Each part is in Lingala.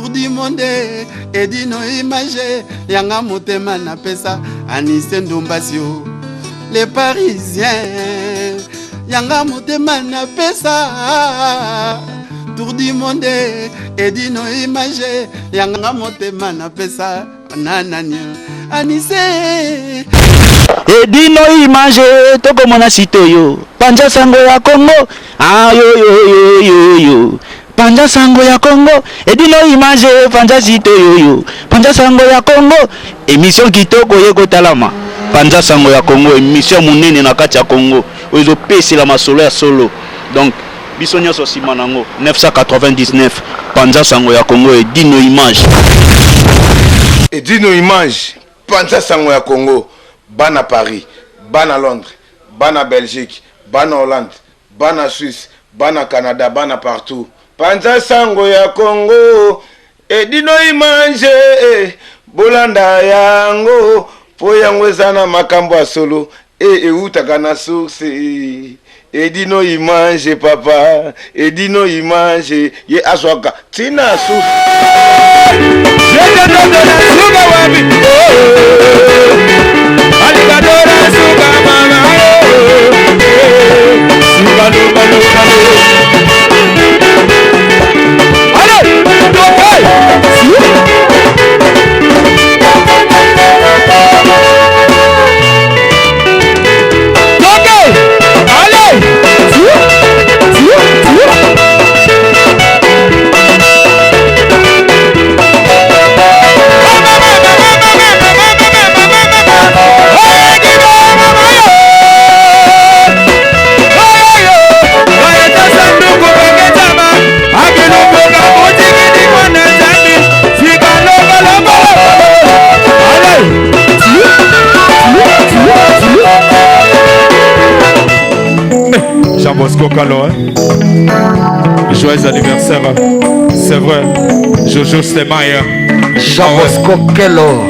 Tour du monde edino image yanga motema napesa anise ndombasio le parisien yanga motema napesa tour du monde edino image yanga motema napesa nanani anise edino image tokomona sitoyo panza sango ya Congo ayoyoyoyoyo panza sango ya Congo edino image panza sitoyoyo panza sango ya Congo émission kitoko ye kotalama panza sango ya Congo émission monene na kati ya Congo oyo ezopesela masolo ya solo donc biso nyonso nsima nango 999 panza sango ya Congo edino image. Edino image panza sango ya Congo bana Paris bana Londres bana Belgique bana Hollande bana Suisse bana Canada bana partout panza sango ya Congo edino image eh, bolanda yango po yango eza na makambo ya solo e eutaka na source edino image papa edino image ye azwaka ntina source. Jean Bosco Kalo, hein? Joyeux anniversaire. C'est vrai. Jojo Semaï. Jean Bosco Kelo.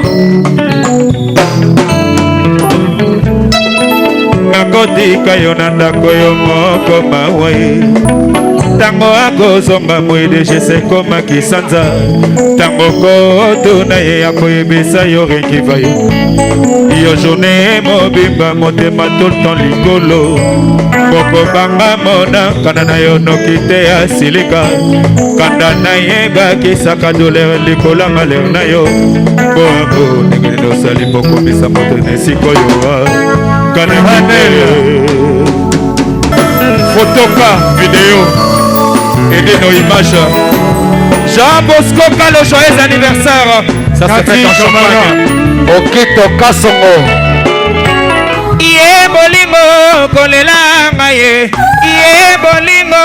Nakotika yo na ndako yo moko mawai ntango akozonga moidegese ekomaki sanza ntango kotuna ye akoyebisa yo rekiva yo yo journée mobimba motema tout le temps likolo kokobanga mona kanda na yo noki te asilika kanda na ye bakisaka douleur likolo ya malheur na yo boango ndenge nini osali pokomisa moto na esika oyo kana fotoka video aidez nos images. Jean Bosco Kalo, joyeux anniversaire. Ça se fait en champagne. Okito Kasongo. Ye bolingo kolela ngai ye ye bolingo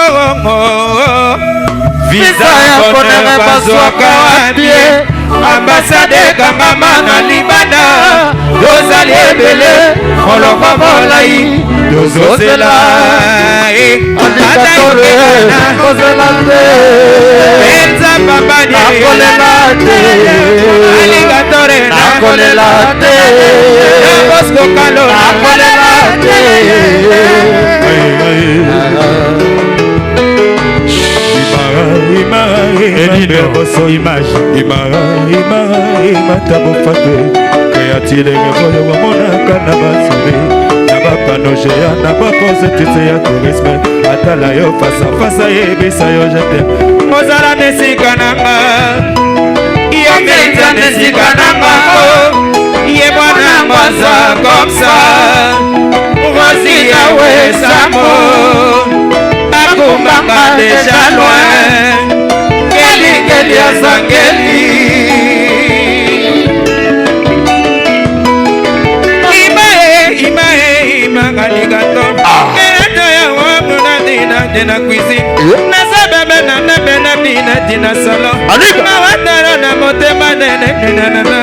Visa ya bonheur bazwaka wapi ye? Ambasade ekangama na libanda tozali ebele molongo molai tozozela kozela te penza pambani nakolela te aligatore nakolela te Bosco Kalo nakolela te. Edino image imata bofate kreatilenge oyo wamonaka na basuri na bapanogea na baprostitute ya tourisme atala yo fasafasa yebisa yo je t'aime. Ozala na esika nanga yo mpenza na esika nanga ye mwana ngwaza comme ça Rosi yawe samo akumbanga deja loin kelikeli azangeli ima e ima e ima kaligato erato ya wamuna dina dina cuisine nazabebe na nebe na bina dina salon mawatala na motema nenenenenena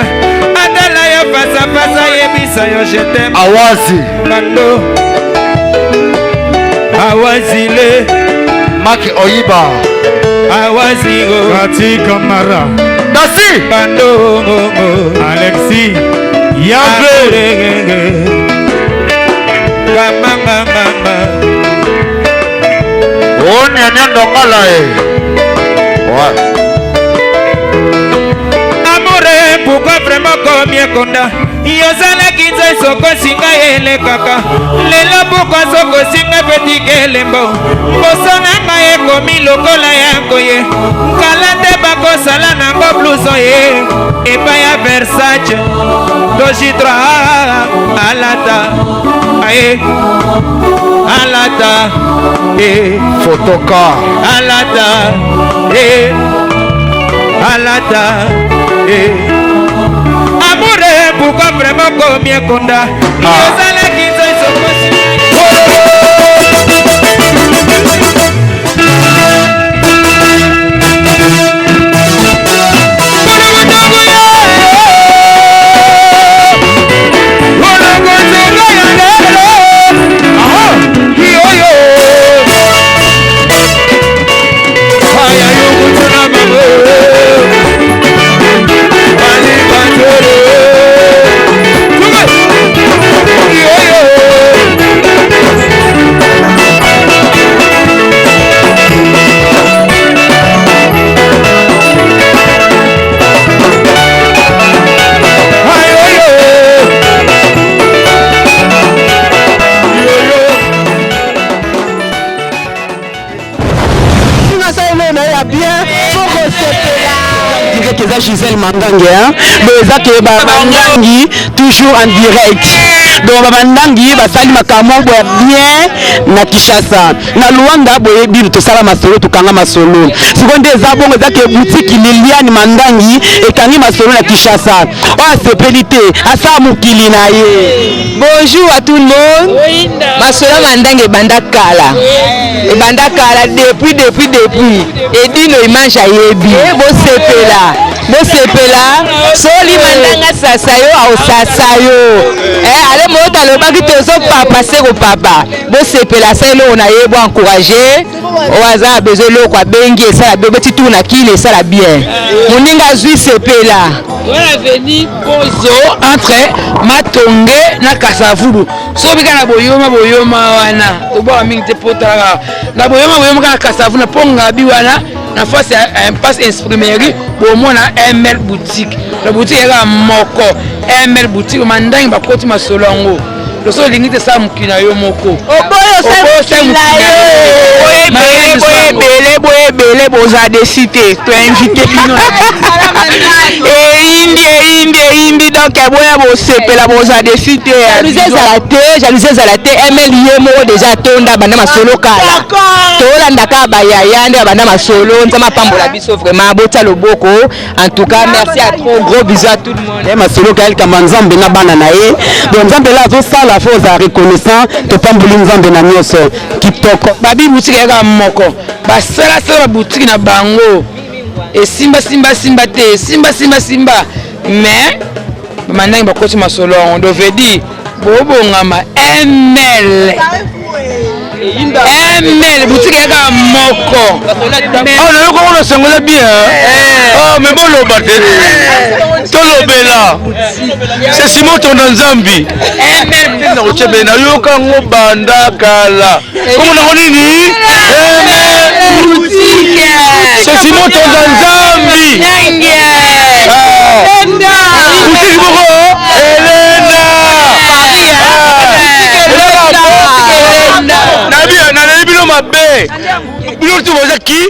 atala yo fasafasa yebisa yo je t'aime. Awazi Kando awazile Maki Oyiba awazigo Kati Kamara Dasi Kando Alexis Yave Kamanganganga Onyanya Ndongala e. Ouais. ekonda yozalaki nzoi sokosinga elekaka lelo pokwa sokosinga petika elembo mposo na ngai ekomi lokola yango ye kala te bakosala nango blouson ye epai ya versace to j3 alata aye alata e Photocar. Alata e alata e amour pourquoi vraiment komi ekonda ozalaki nzoi sokosi. Direct eza Gisèle Mangange, hein? Donc eza ke bamangangi toujours en direct. Donc bamangangi basali makambo ya bien na Kinshasa, na Luanda. Boyebi, tosala masolo, tokanga masolo. Sikoyo nde eza bongo, eza ke boutique Liliane Mangangi ekangi masolo na Kinshasa. Oyo asepeli te, asala mokili na ye. Bonjour à tout le monde. Masolo Mandange ebanda kala. Ebanda kala depuis depuis depuis. Edino image ayebi. Bosepela. Bosepela. Soli Mandanga sasa yo ausasa yo. Eh ale moto alobaki tozopapa se kopapa. Bosepela sa eloko na ye, bo encourager. Oyo aza na besoin eloko abengi, esala bien, obeti tour na kini, esala bien. Moninga azwi, sepela. Wana avenue Pozo, entre Matonge na Kasavubu. Soki kaka na boyoma boyoma wana, tobwaka mingi te po talaka na boyoma boyoma kaka na Kasavubu na mpo ngabi wana na face ya Impasse Imprimerie, bomona ML Boutique. Na boutique eyaka moko ML Boutique Mandangi, bakoti masolo yango. Loso olingi te, sala mokili na yo moko. Oboyi, osala mokili na yo. Boye ebele, boye ebele, boza déçus te. Toinvite bino, eyindi, eyindi, eyindi. Donc boya bosepela, boza déçus te. Jalousie ezala te, jalousie ezala te. ML ye moko déjà atonda, banda masolo kala. Tolanda kaka bayaya nde babanda masolo. Nzambe apambola biso vraiment, botia loboko. En tout cas, merci à trop, gros bisous à tout le monde. Ye masolo kaya likambo ya Nzambe na bana na ye. Donc Nzambe la azosala, fo ozala reconnaissant. Topamboli Nzambe na nyonso kitoko. Babi boutique eyaka moko, basalasala baboutique na bango, esimba simba simba te, simba simba simba, mais bamandangi bakoti masolo yango. Donc veut dire bobongama, ML ML boutique eyaka moko. Oh, nayoka ngo na sango eza bien. Oh, mais boloba te, tolobela. C'est Simon Tonda Nzambi na kotyebe. Nayoka ngo banda kala. Kombo nango nini? C'est Simon Tonda Nzambi, boutique moko elenda. Nayebi, naleli bino mabe, bino tu boza ki.